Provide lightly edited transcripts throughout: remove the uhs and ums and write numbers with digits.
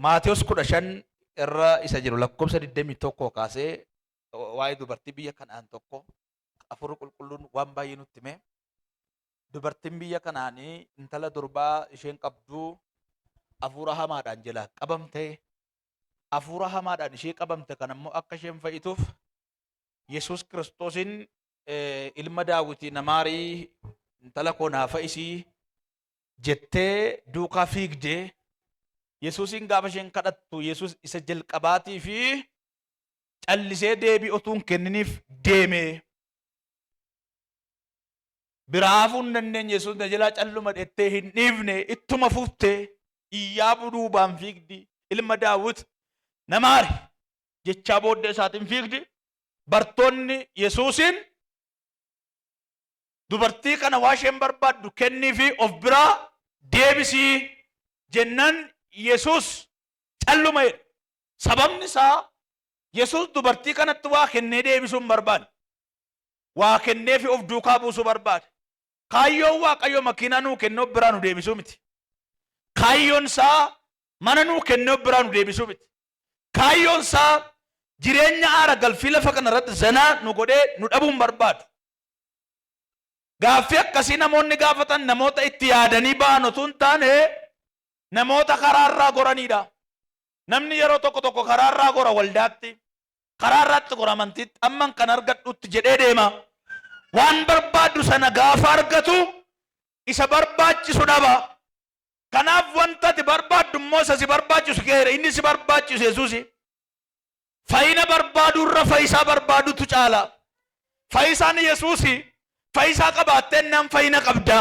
Maatewos 15 irra isa jiru lakkoofsa 21 kaasee waa'ee dubartii biyya Kana'aan tokko Hafuurri Qulqulluun waan baay'ee nutti hime. Dubartiin biyya Kana'aanii intala durbaa isheen qabdu hafuura hamaadhaan jalaa qabamte. Hafuura hamaadhaan ishee qabamte kana immoo akka isheen fayyituuf Yesuus Kiristoosiin ilma Daawitii na maarii intala koo naa fayyisii jettee duukaa fiigde. Yesuusiin gaafa isheen kadhattu Yesuus isa jalqabaatii fi callisee deebii otuu hin kenniniif deeme. Biraa hafuu hin dandeenye Yesuus na jalaa calluma jettee hin dhiifne ittuma fufte iyyaa duubaan fiigdi ilma Daawit na maari jechaa booddee isaatiin fiigdi. Bartoonni Yesuusiin dubartii kana waa isheen barbaaddu kenniifi of biraa deebisii jennaan Yesuus calluma jedhe. Sababni isaa Yesuus dubartii kanatti waa kennee deebisuu hin barbaanne. Waa kenneefi of duukaa buusuu barbaade. Kaayyoon Waaqayyoo makiinaa nuu kennee of biraa nu deebisuu miti. Kaayyoon isaa mana nuu kennee of biraa nu deebisuu miti. Kaayyoon isaa jireenya aara galfii lafa kana irratti zanaa nu godhee nu dhabuu hin barbaadu. Gaaffii akkasii namoonni gaafatan namoota itti yaadanii ba'an utuu hin taane namoota karaarraa goraniidha. Namni yeroo tokko tokko karaarraa gora waldaatti, karaarraatti gora amantiitti, amman kan argadhutti jedhee deema. Waan barbaadu sana gaafa argatu isa barbaachisu dhaba. Kanaaf wanta ati barbaaddu immoo isa si barbaachisu keera inni si barbaachisu Yesuusi. Fayyina barbaaduu irra fayyisaa barbaadutu caala. Fayyisaan Yesuusi fayyisaa qabaatteennaan fayyina qabda.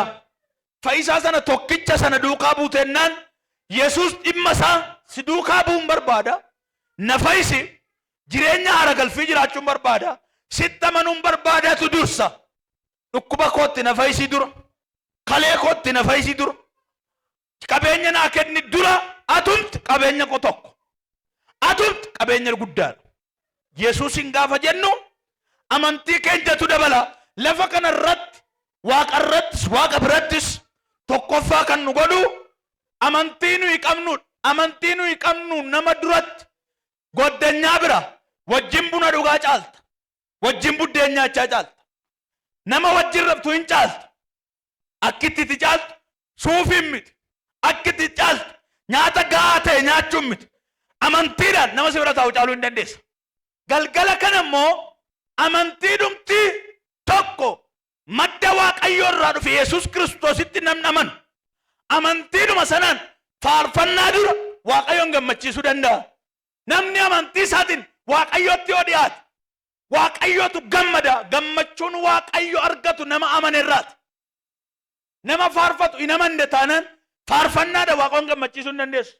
Fayyisaa sana tokkicha sana duukaa buuteennaan Yesuus dhimma isaa si duukaa bu'uun barbaada. Na fayyisi jireenya haara galfii jiraachuun barbaada. Sitti amanuun barbaadatu dursa. Dhukkuba kootti na fayyisii dura. Kalee kootti na fayyisii dura. Qabeenya naa kenni dura atumti qabeenya koo tokko. Atumti qabeenya guddaadha. Yesuusin gaafa jennu amantii keenyatu dabala. Lafa kana irratti waaqa irrattis waaqa birattis tokkoffaa kan nu godhu amantii nuyi qabnudha. Amantii nuyi qabnu nama duratti goddanyaa bira wajjin buna dhugaa caalta. Wajjin buddeen nyaachaa caalta. Nama wajjin raftu hin caalta. Akkitti itti caaltu suufiin miti. Akkitti itti caaltu nyaata gahaa ta'e nyaachuun miti. Amantiidhaan nama si bira taa'u caaluu hin dandeessa. Galgala kana immoo amantii dhumti tokko madda Waaqayyoo irraa dhufe Yesuus Kiristoositti namni amanu amantiidhuma sanaan faarfannaa dura Waaqayyoon gammachiisuu danda'a. Namni amantii isaatiin Waaqayyootti yoo dhiyaate Waaqayyootu gammada. Gammachuun Waaqayyo argatu nama amane irraati. Nama faarfatu hin amanne taanaan faarfannaadha Waaqayyoon gammachiisuu hin dandeessu.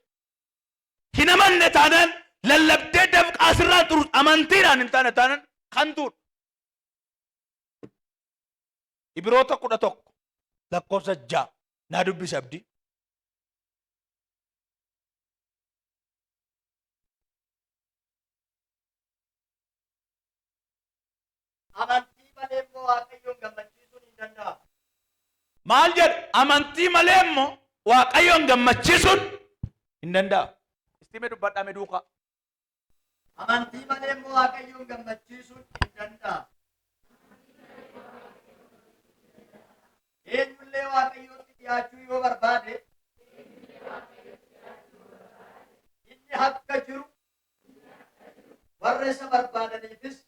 Hin amanne taanaan lallabdee dafqaa sirraa turu amantiidhaan hin taane taanaan kantuudha. Ibiroota 11 lakkoofsa 6 naa dubbisi abdii. Amantii malee immoo Waaqayyoon gammachiisuun hin danda'amu. Maal jedha? Amantii malee immoo Waaqayyoon gammachiisuun hin danda'amu. Isti mee dubbadhaa mee duukaa. Amantii malee immoo Waaqayyoon gammachiisuun hin danda'amu. Eenyullee Waaqayyootti dhiyaachuu yoo barbaade, inni akka jiru warra isa barbaadaniifis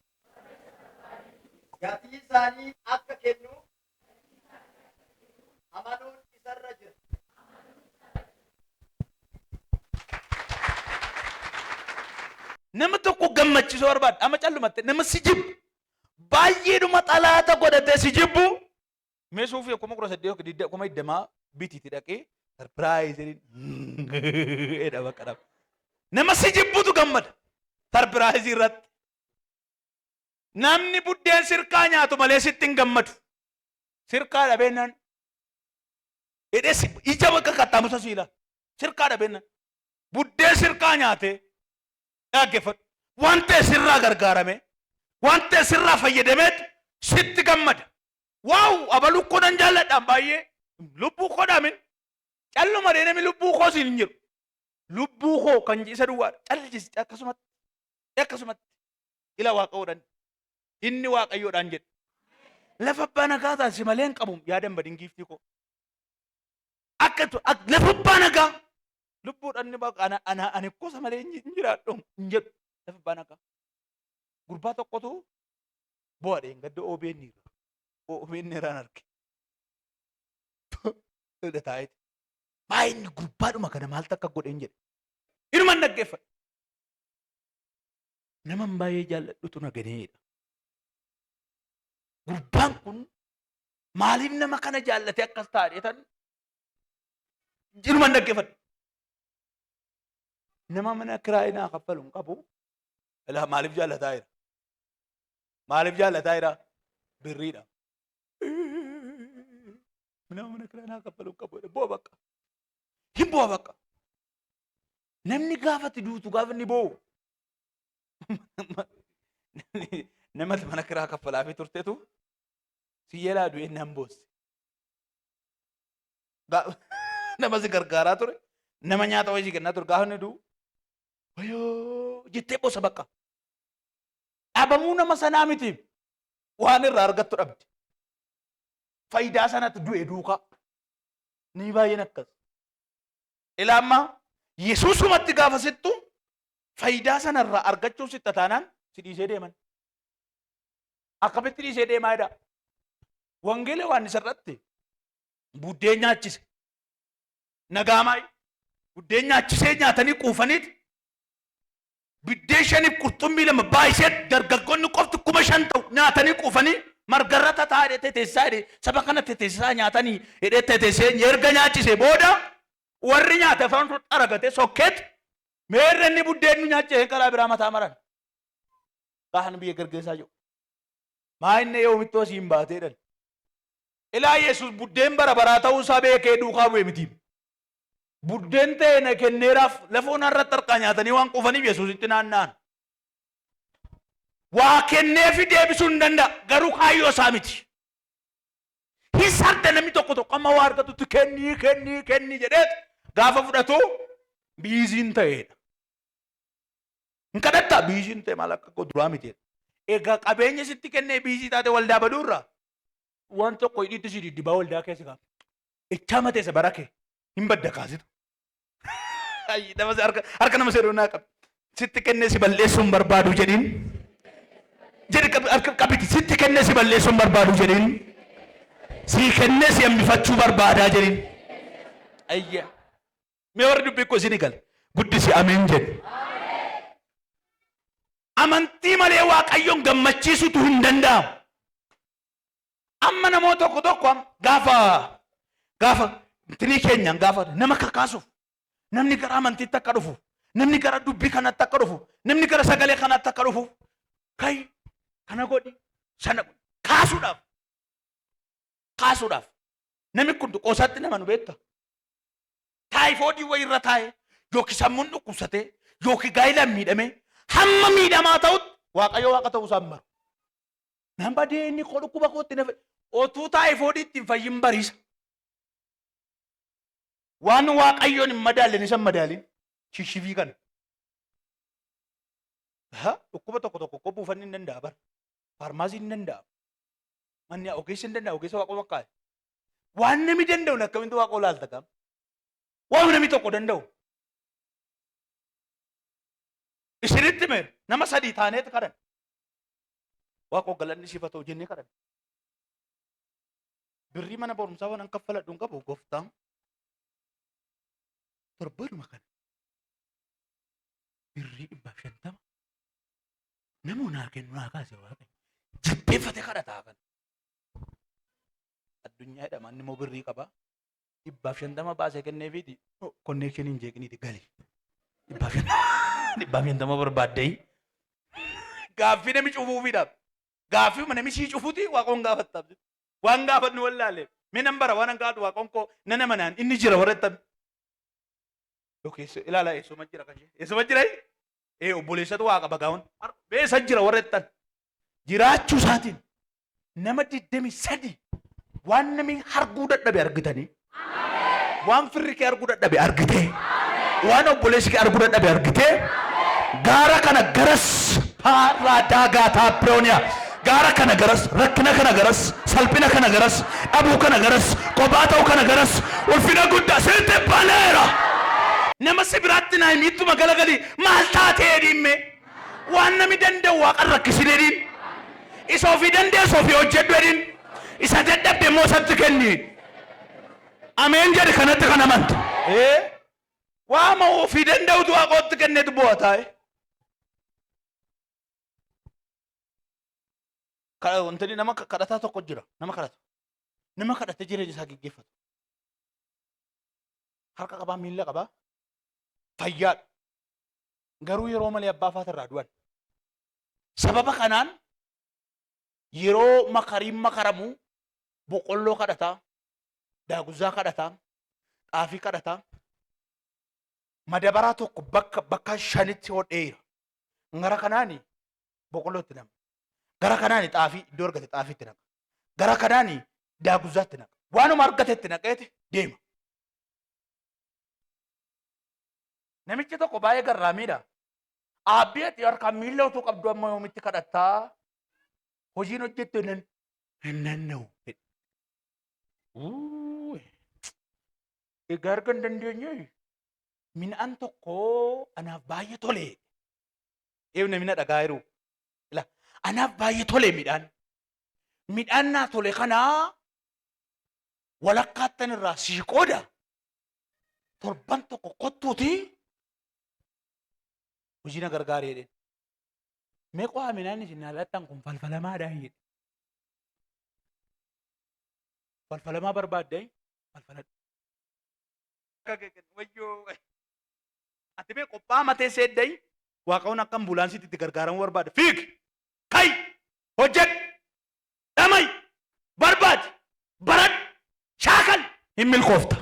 gatii isaanii akka kennu amanuun isarra jira. Nama tokko gammachiisuu barbaadda. Amma callumatte nama si jibbu baay'eedhuma xalaata godhatee si jibbu mee suufii 18,000 yookiin 20,000 bitiiti dhaqee sarpiraayiziin jedha bakka dhaba. Nama si jibbutu gammada sarpiraayizii irratti. Namni buddeen sirkaa nyaatu malee sitti hin gammadu. Sirkaa dhabeennaan jedhee ija bakka qaxxaamusa siila. Sirkaa dhabeennaan buddeen sirkaa nyaatee dhaggeeffadhu. Waan ta'e sirraa gargaarame, waan ta'e sirraa fayyadameetu sitti gammada. Waaw abaluu koo nan jaalladhaan baay'ee lubbuu koo dhaamin calluma dee namni lubbuu koo siin hin jiru. Lubbuu koo kan isa duwwaadha. Callisite akkasumatti akkasumatti ila Waaqayyoodhaan inni Waaqayyoodhaan jedhe. Lafa abbaa nagaa taasise malee hin qabu yaadan badin giiftii koo. Akka lafa abbaa nagaa lubbuudhaan inni baqa ana ana ani kuusa malee hin jiraadhu hin jedhu lafa abbaa nagaa. Gurbaa tokkotu bu'a dheengadda OBN irra. OBN irraan arge. Jedhe taa'eeti. Maa inni gurbaadhuma kana maaltu akka godhe hin jedhe. Inuman dhaggeeffadhe. Naman baay'ee jaalladhutu na ganeedha. Gurbaan kun maaliif nama kana jaallate akkas taa'ee tan inuman dhaggeeffadhe. Nama mana kiraayii naa kaffalu hin qabu. Ilaa maaliif jaallataa jira? Maaliif jaallataa jira? Birriidha. Nama mana kiraa naa kaffalu hin qabu jedhe bu'a bakka. Hin bu'a bakka. Namni gaafa itti duutu gaafa inni boo'u. Nama mana kiraa kaffalaafii turtetu si jalaa du'ee nan boosse. Nama si gargaaraa ture nama nyaata wayii si kennaa ture gaafa inni du'u wayoo jettee boossa bakka. Dhabamuu nama sanaa miti waan irraa argattu dhabde. Faayidaa sanatti du'e duukaa. Ni baay'een akkas. Ilaa amma Yesuusumatti gaafa sittu faayidaa sanarraa argachuuf sitta taanaan si dhiisee deeman. Akkamitti dhiisee deemaa jedha? Wangeela Yohaannis irratti buddeen nyaachise. Nagaa maayi? Buddeen nyaachisee nyaatanii quufaniiti Biddeen shaniif qurxummii lama baay'isee dargaggoonni qofti 5,000 ta'u nyaatanii quufanii margarra tataa jedhee teteessisaa jedhee saba kana teteessisaa nyaatanii jedhee teteessee erga nyaachisee booda warri nyaate afaan xaragatee sokkeet meerre inni buddeen nu nyaachisee karaa biraa mataa maran. Gaafa biyya gargeessaa jiru. Maa inni yoomittoo asiin baatee dhan. Ilaa Yesuus buddeen bara baraa ta'uu isaa beekee duukaa bu'e miti. Buddeen ta'e na kenneeraaf lafa onaa irratti harkaa nyaatanii waan quufaniif Yesuusitti naanna'an. Waa kenneefi deebisuu hin danda'a garuu kaayyoo isaa miti. Hin sarda namni tokko tokko amma waa argatutti kennii kennii kennii jedheet gaafa fudhatu biiziin ta'eedha. Hin kadhattaa biiziin ta'e maal akka duraa miti. Egaa qabeenya sitti kennee biizii taate waldaa baduurra waan tokko hidhiitti si diddibaa waldaa keessa kaa'u. Echaa mateessa bara kee hin badda kaasitu. Ayyi, nama si harka harka nama seeruu naa qabi. Sitti kennee si balleessuu hin barbaadu jedhiin. Jedhi qabi harka qabiti sitti kennee si balleessuu hin barbaadu jedhiin. Sii kennee si hambifachuu barbaadaa jedhiin. Ayya. Mee warri dubbii koo isinii gale guddisi ameen jedhi. Amantii malee Waaqayyoon gammachiisutu hin danda'amu. Amma namoota tokko tokko amma gaafa gaafa intinii keenyaan gaafa nama kakaasuuf namni gara amantiitti akka dhufu namni gara dubbii kanatti akka dhufu namni gara sagalee kanaatti akka dhufu kai kana godhi sana godhi kaasuudhaaf kaasuudhaaf namni kun qoosaatti nama nu beekta taayifoodii wayii irra taa'e yookiin sammuun dhukkubsatee yookiin gaa'ilaan miidhamee hamma miidhamaa ta'utti waaqayyo waaqa ta'uu isaa hin baru. Nan badee inni koo dhukkuba kootti na otuu taayifoodii ittiin fayyin bariisa. Waan waaqayyoon hin madaallen isa hin madaalin shishifii kana. Ha, dhukkuba tokko tokko koo buufanni hin danda'a bara. Faarmaasiin hin danda'a. Manni ogeessi hin danda'a ogeessa waaqoo fakkaate. Waan namni danda'u akkamitti waaqoo laalta qaama. Waan namni tokko danda'u. Isinitti meera nama sadii taaneet kadhan. Waaqoo galanni siif haa ta'u jennee kadhanne. Birrii mana barumsaa waan an kaffaladhu hin qabu gooftaa. Torbanuma kana birrii 150 namuu naa kennu naa kaase waaqayyo. Jilbeeffate kadhataa kana. Addunyaa jedhama inni immoo birrii qaba. 150 baasee kenneefiiti konneekshiniin jeeqiniiti gali. 150 barbaaddee gaaffii nami cufuufiidhaaf gaaffii nami sii cufuti waaqoon gaafattaaf waan gaafannu wallaale mee nan bara waan an gaafadhu waaqoon koo nan amanaan inni jira warra itti yookiin ilaala eessuma jira kan ishee eessuma jira ee obboleessatu waaqa bagaawwan beessa jira warra ittan jiraachuu isaatiin nama 23 waan namni arguu dadhabe argitanii waan firri kee arguu dadhabe argitee Waan obboleessi kee arguu dadhabe argitee gaara kana garas paarraa daagaa taapirooniyaa gaara kana garas rakkina kana garas salphina kana garas dhabuu kana garas kophaa ta'uu kana garas ulfina guddaa sitti baneera. Nama si biraatti naa himi ittuma galagali maal taatee dhiimme waan nami danda'u waaqan rakkisin jedhiin. Isa ofii dandeessu ofii hojjedhu jedhiin. Isa dadhabde immoo isatti kenni. Ameen jedhi kanatti kan amante. Ee waama ofii danda'utu waaqootti kennetu bu'a taa'e. Wanti nama kadhataa tokko jira. Nama kadhatu. Nama kadhatee jireenya isaa geggeeffatu. Harka qabaa miilla qabaa. Fayyaadha. Garuu yeroo malee abbaa faata irraa du'an. Sababa kanaan yeroo makariin makaramu boqqolloo kadhataa, daaguzaa kadhataa, xaafii kadhataa, madabaraa tokko bakka bakka shanitti hodheera. Gara kanaani boqqolloo itti nama. Gara kanaani xaafii iddoo argate xaafii itti naqa. Gara kanaani daaguzaa itti naqa. Waanuma argate itti naqeeti deema. Namichi tokko baay'ee garraamiidha. Aabbii ati harkaan miilla utuu qabdu amma yoomitti kadhattaa? Hojiin hojjettu hin hin danda'u. Uuuy. Egaa erga hin dandeenye midhaan tokko anaaf baay'ee tole. Eebna mina dhagaa jiru. Ila anaaf baay'ee tole midhaan. Midhaan naa tole kanaa walakkaattan irraa sii qooda. Torban tokko kottuuti hojii na gargaari jedheen. Mee qo'aa midhaan isin naa laattan kun falfalamaadha jedhe. Falfalamaa barbaadde falfaladhu. Wayyoo. Ati mee qophaa matee seeddayi waaqayyoon akka ambulaansiitti itti gargaaramuu barbaada. Fiig! Kai! Hojjedhu! Dhama'i! Barbaadi! Baradhu! Shaakal! Hin milkoofta.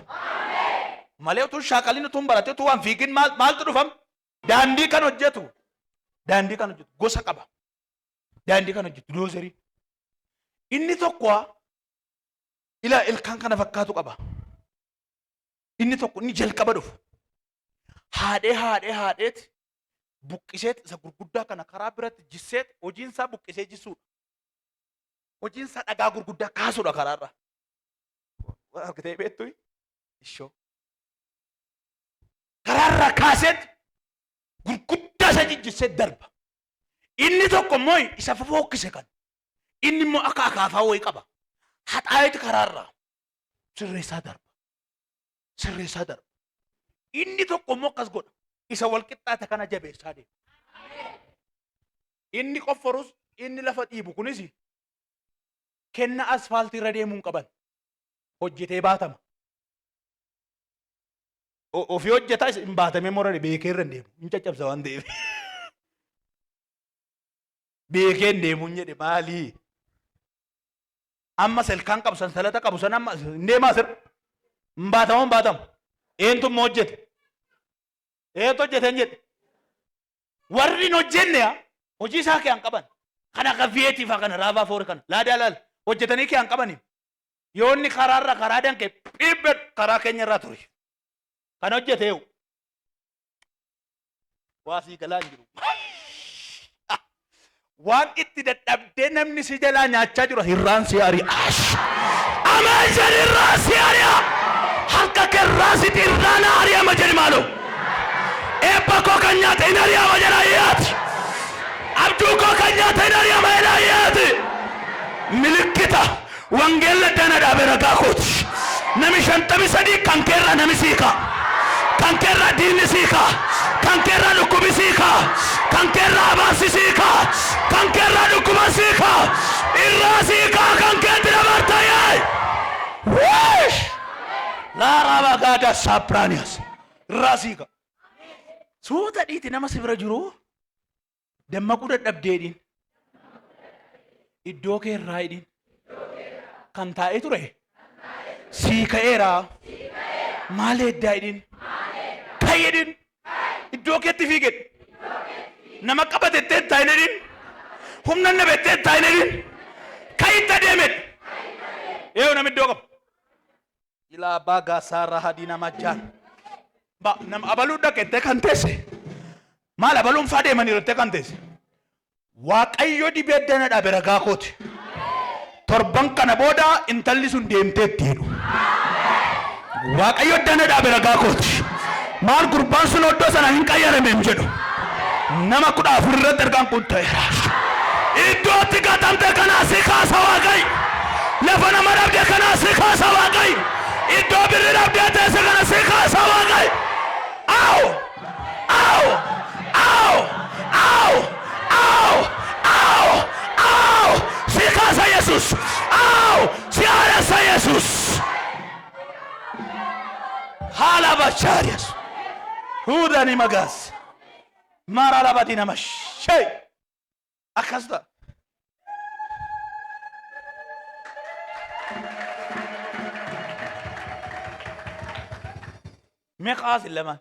Malee utuu hin shaakalin utuu hin baratin utuu waan fiigin maal maaltu dhufam? Daandii kan hojjetu daandii kan hojjetu gosa qaba. Daandii kan hojjetu doozerii. Inni tokko ila ilkaan kana fakkaatu qaba. Inni tokko inni jalqaba dhufu. Haadhee haadhee haadheeti buqqiseet isa gurguddaa kana karaa biratti jisseet hojiin isaa buqqisee jissuudha. Hojiin isaa dhagaa gurguddaa kaasuudha karaarra. Argitee beektu ishoo. Karaarraa kaaseet gurguddaa isa jijjissee darba. Inni tokko immoo isa fofookkise kan. Inni immoo akka akaafaa wayii qaba. Haxaa'eeti karaarraa sirreessaa darba. Sirreessaa darba. Inni tokko immoo akkas godha. Isa wal qixxaate kana jabeessaa deema. Inni qofforus inni lafa dhiibu kunis kenna asfaaltii irra deemuu hin qaban. Hojjetee baatama. Ofii hojjetaa hin baatamee morare beekee irra hin deemu. Hin caccabsa waan ta'eef. Beekee hin deemu hin jedhe maalii? Amma ilkaan qabu sansalata qabu sana amma hin deemaa sirra. Hin baatamu hin baatamu. Eentu immoo hojjete? Eentu hojjete hin jedhe? Warri hin hojjenne yaa hojii isaa kee hin qaban. Kan akka V8 faa kana raavaa foor kana laadaa laala hojjetanii kee hin qabani. Yoo inni karaarra karaa danqe dhiibbe karaa keenya irraa ture. Kan hojjete eewu. Waa sii galaa hin jiru. Waan itti dadhabdee namni si jalaa nyaachaa jiru hirraan si ari'a. Ameen jedhi irraan si ari'a. Harka kee irraa si irraa na ari'ama jedhi maaloo. Eebba koo kan nyaate hin ari'ama jedha iyyaati. Abjuu koo kan nyaate hin ari'ama jedha iyyaati. Milikkita wangeella dana dhaabe ragaa kooti. Nami 53 kan keerraa nami sii ka'a. Kan keerraa diinni sii ka'a. Kan keerraa dhukkubi sii ka'a. Kan keerraa abaarsi sii ka'a. Kan keerraa dhukkuba sii ka'a. Irraa sii ka'a kan keetti dabarta yaay. Wish! Laaraa bagaada saapraaniyaas. Irraa sii ka'a. Suuta dhiiti nama si bira jiru Dammaquu dadhabdee jedhiin. Iddoo kee irraa jedhiin. Kan taa'ee ture sii ka'eera. Maal eeddaa jedhiin. Ka'i jedhiin. Iddoo keetti fiigedha. Nama qabatettee hin taa'in jedhiin. Humna nabettee hin taa'in jedhiin. Ka'i itti adeemedha. Eeyyuu namni iddoo qaba. Ilaa abbaa gaasaa irraa hadii nama jaan. Ba nama abaluu dhaqettee kan teesse maal abaluun faa deemaniiru jettee kan teesse. Waaqayyo dibee dana dhabe ragaa kooti. Torban kana booda intalli sun deemteetti jedhu. Waaqayyo dana dhaabe ragaa kooti. Maal gurbaan sun oddoo sana hin qayyarameem jedhu. Nama 14 irratti ergaan kun ta'eera. Iddootti gatamte kanaa si kaasa Waaqayyo. Lafa nama dhabde kanaa si kaasa Waaqayyo. Iddoo birri dhabdee teesse kana si kaasa Waaqayyo. Aw! Aw! Aw! Aw! Aw! Aw! Aw! Si kaasa Yesus. Aw! Si haaressa Yesus. Haala bachaarias. Huudani magaas. Mara labadi nama shee. Akkas ta'a. Meeqa asin lamaan?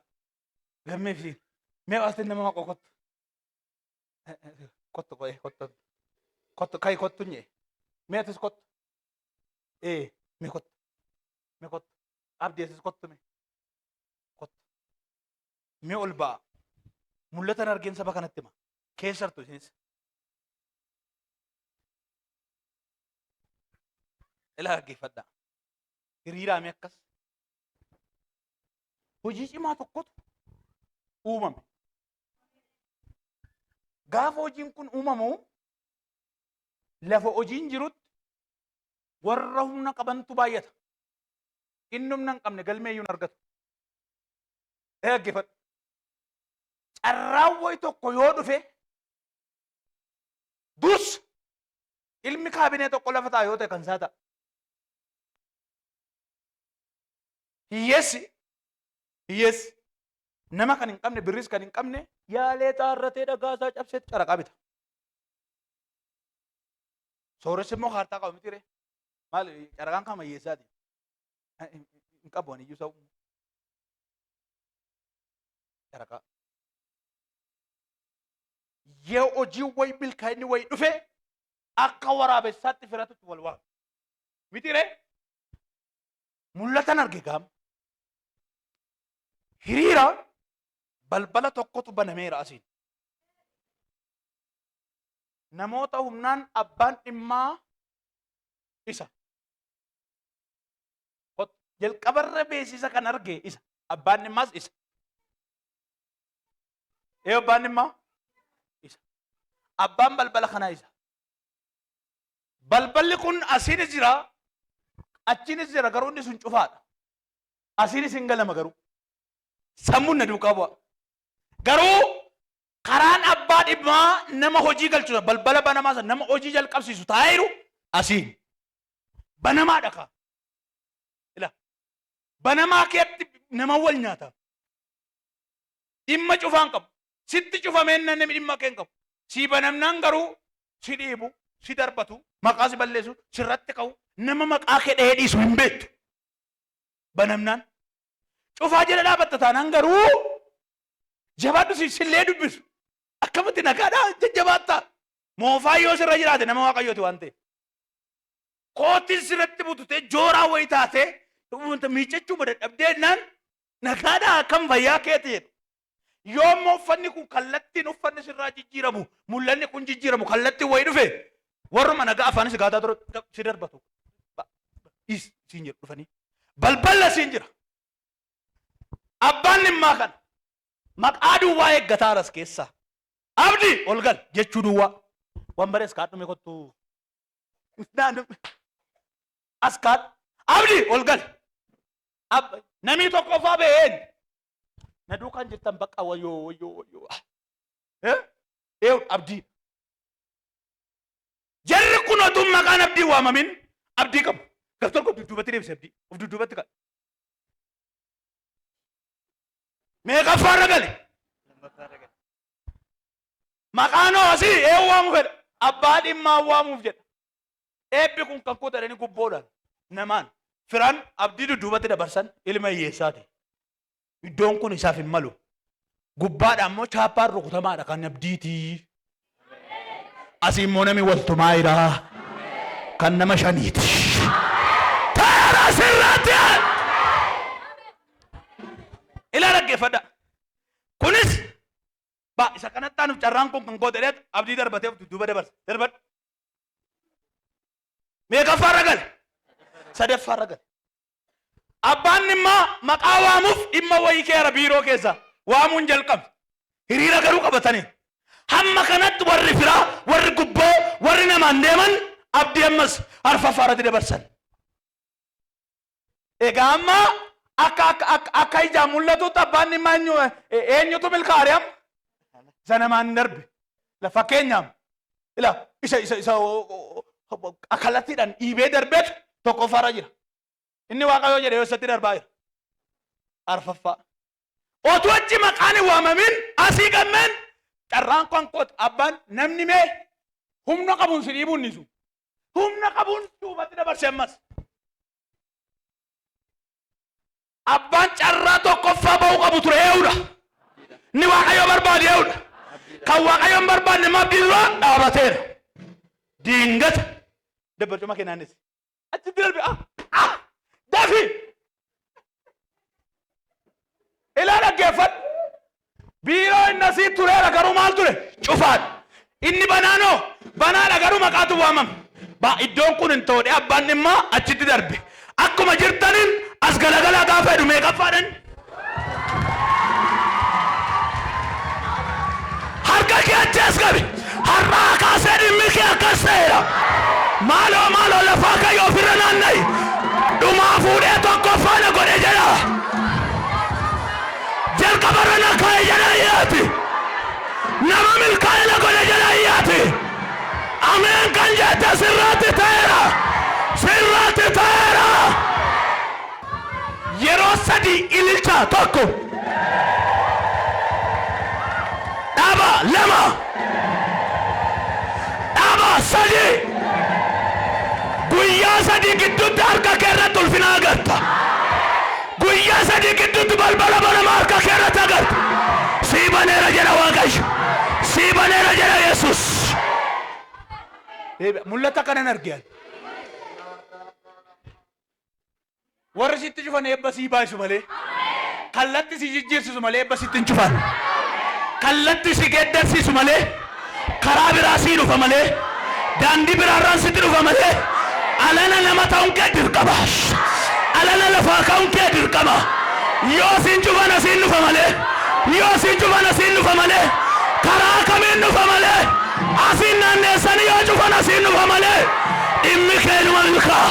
Gammee fi meeqa asin nama maqoo kottu. Kottu qo'ee kottu. Kottu kai kottu nye. Mee atis kottu. Ee mee kottu. Mee kottu. Abdii atis kottu mee. Kottu. Mee ol ba'a. Mul'atan argeen saba kanatti hima. Keessartu isinis. Ilaa dhaggeeffadhaa. Hiriiraa mee akkas. Hojii cimaa tokkotu uumame. Gaafa hojiin kun uumamu lafa hojiin jirutti warra humna qabantu baay'ata. Inni humna hin qabne galmee iyyuu hin argatu. Dhaggeeffadhu. Carraan wayi tokko yoo dhufe dursa ilmi kaabinee tokko lafa ta'a yoo ta'e kan isaa ta'a. Hiyyeessi hiyyeessi nama kan hin qabne birris kan hin qabne yaalee xaarratee dhagaa isaa cabsee caraqaa bita. Sooressi immoo kaartaa qaba miti ree. Maal caraqaan kama hiyyeessaati. Hin qabu ani iyyuu sa'u. Caraqaa. Yoo hojiin wayi milkaa'inni wayi dhufe akka waraabessaatti firatutti wal waama. Miti ree? Mul'atan arge gaam. Hiriira balbala tokkotu banameera asiin. Namoota humnaan abbaan dhimmaa isa. Jalqabarra beeksisa kan arge isa. Abbaan dhimmaas isa. Ee abbaan dhimmaa isa. Abbaan balbala kanaa isa. Balballi kun asiinis jira, achiinis jira garuu inni sun cufaadha. Asiinis hin galama garuu. Sammuun na duukaa bu'a. Garuu karaan abbaa dhimmaa nama hojii galchu balbala banamaa sana nama hojii jalqabsiisu taa'ee jiru asiin. Banamaadha kaa. Ila banamaa keetti nama wal nyaata. Dhimma cufaan qabu. Sitti cufameen namni dhimma kee hin qabu. Sii banamnaan garuu si dhiibu, si darbatu, maqaa si balleessu, sirratti ka'u, nama maqaa kee dhahee dhiisu hin beektu. Banamnaan. Cufaa jala dhaabatta taanaan garuu jabaadhu si sillee dubbisu. Akkamitti nagaadhaa jajjabaatta. Moofaa yoo sirra jiraate nama waaqayyooti waan ta'eef. Kootiin sirratti bututee jooraa wayii taatee wanta miiccachuu dadhabdee jennaan nagaadhaa akkam fayyaa keeti jedhu. Yoo immoo uffanni kun kallattiin uffanni sirraa jijjiiramu mul'anni kun jijjiiramu kallattiin wayii dhufe warruma nagaa afaanis gaataa ture si darbatu. Dhiis siin jedhu dhufanii. Balballa siin jira. Abbaan dhimmaa kana maqaa duwwaa eeggataa as keessaa. Abdi ol gal jechuu duwwaa. Wanbarees kaadhume kottu. As kaadhu. Abdi ol gal. Namni tokkoffaa ba'een. Na duukaan jirtan bakka wayyoo wayyoo wayyoo. Eh? Eewu abdii. Jarri kun otuu maqaan abdii waamamin abdii qabu. Gaf tokko dudduubatti deebise abdii. Of dudduubatti qabe. Meeqaffaarra gale? Maqaan hoo asii eewu waamu fedha. Abbaa dhimmaa waamuuf jedha. Eebbi kun kan koo jedhanii gubboodhaan namaan firan abdii dudduubatti dabarsan ilma hiyyeessaati. Iddoon kun isaaf hin malu. Gubbaadhaan immoo chaappaan rukutamaadha kan abdiitii. Asii immoo namni waltumaa jira. Kan nama shaniiti. Taara sirratti! Ilaa dhaggeeffadhu. dhaggeeffadha. Kunis ba isa kanatti aanuuf carraan kun kan koo ta'eet abdii darbatee of dudduuba dabarsa. Darbadhu. Meeqaffaarra gale? Sadaffaarra gale. Abbaan dhimmaa maqaa waamuuf dhimma wayii keera biiroo keessa waamuun jalqabe. Hiriira garuu qabatanii. Hamma kanatti warri firaa, warri gubboo, warri namaan deeman abdii ammas arfaffaarratti dabarsan. Egaa amma akka akka akka akka ijaan mul'atutti abbaan dhimmaa eenyu eenyutu milkaa'e amma? Isa namaan darbe. La fakkeenyaaf ila isa isa isa kallattiidhaan dhiibee darbeetu tokkoffaarra jira. Inni Waaqayyoo jedhe yoo isatti darbaa jira. Arfaffaa. Otuu achi maqaan hin waamamin asii gammeen carraan kan kooti abbaan namni mee humna qabuun si dhiibuu hin dhiisu. Humna qabuun duubatti dabarse ammas. Abbaan carraa tokkoffaa ba'uu qabu ture ee'uudha. Inni Waaqayyo barbaade ee'uudha. Kan Waaqayyo hin barbaanne immoo abdii dura dhaabateera. Diingata. Dabbarcuma kee naannessi. Achitti darbe ah ah dafi. Ilaa dhaggeeffadhu. Biiroo inni asii tureera garuu maal ture? Cufaadha. Inni banaanoo banaadha garuu maqaatu waamama. Ba iddoon kun hin ta'u abbaan dhimmaa achitti darbe. Akkuma jirtaniin as galagalaa gaafa jedhu meeqaffaadhan? Harka kee achi as qabi. Har'aa kaasee dhimmi kee akkas ta'eera. Maaloo maaloo lafaa ka'ii ofirra naanna'i. Dhumaa fuudhee tokkoffaa na godhe jedha. Jalqabarra na kaa'e jedha iyyaati. Nama milkaa'e na godhe jedha iyyaati. Ameen kan jette sirraatti ta'eera. Sirraatti ta'eera. Yeroo sadii ililchaa tokko. Dhaaba lama. Dhaaba sadii. Guyyaa sadii gidduutti harka kee irratti ulfina agarta. Guyyaa sadii gidduutti balbala banama harka kee irratti agarta. Sii baneera jedha Waaqayyo. Sii baneera jedha Yesuus. Mul'ata kanan arge ani. Warri sitti cufan eebba sii baay'isu malee. Kallatti si jijjiirsisu malee eebba sitti hin cufan. Kallatti si geeddarsiisu malee karaa biraa sii dhufa malee daandii biraarraan sitti dhufa malee alana nama ta'uun kee dirqama. Alana lafaa ka'uun kee dirqama. Yoo siin cufan asiin dhufa malee yoo siin cufan asiin dhufa malee karaa kamiin dhufa malee asiin naanneessanii yoo cufan asiin dhufa malee dhimmi kee numa milkaa.